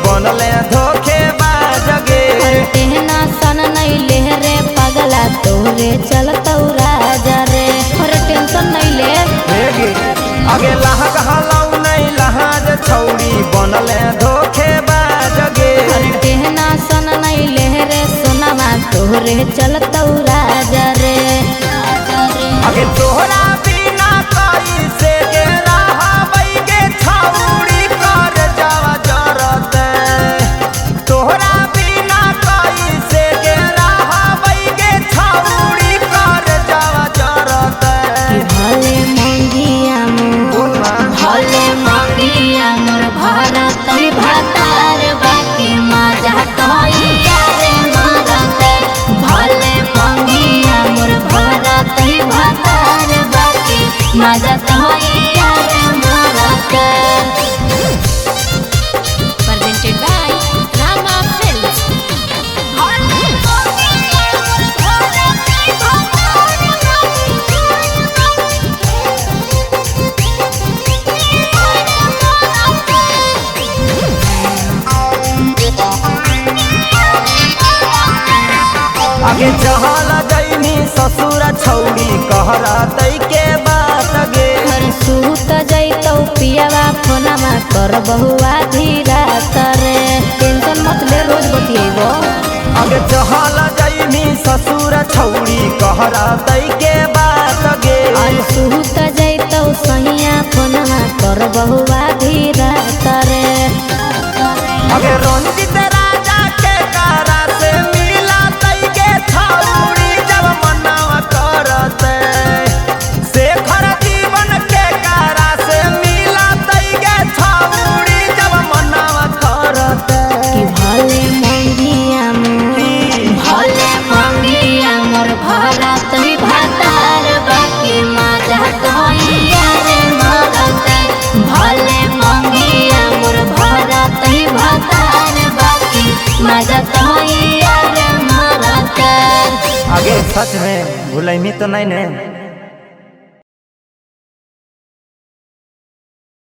बनले धोखेबाज गे। टेहना सन नहीं ले रे पगला तोरे चलतौ राजा रे। अरे टेंशन नहीं ले। हे गे अगे लहक हलौ नहीं लहाज छौड़ी बनले धोखेबाज गे। टेहना सन नहीं ले रे सोनावा तोरे चलतौ राजा रे। अगे तोहरा बिना कैसे गे रहबै गे छौड़ी कर जावा जरते। तोहरा बिना कैसे गे रहबै गे छौड़ी कर जावा जरते। कि भले मंगिया मोर, भले मंगिया मोर भरत भातार बाकी मजा तोइया रे मारते। भले मंगिया मोर भरत भातार बाकी मजा तोइया रे मारते। Presented by Rama Films. आगे चहल जैनी ससुर छौड़ी कहरतै के बात गे। हर सूत जैतौ पियावा फोनमा कर बहुआ धीरा तरे। टेंशन मत ले रोज बतियेबो। आगे चहल जैनी ससुर छौड़ी कहरतै के बात गे। हर सूत जैतौ सहिया फोनमा कर बहुआ धीरा तरे। आगे रंजित राजा के कारा से मिलतै गे छौड़ी जब मनवा करतै। शेखर जीवन के कारा से मिलतै गे छौड़ी जब मनवा करतै। कि भले मंगिया मोर, भले मंगिया मोर भरत भातार बाकी मजा तोइया रे मारते। भले मंगिया मोर भरत भातार बाकी मजा तोइया रे मारते। आगे सच में भुलैमी तो नहीं ने।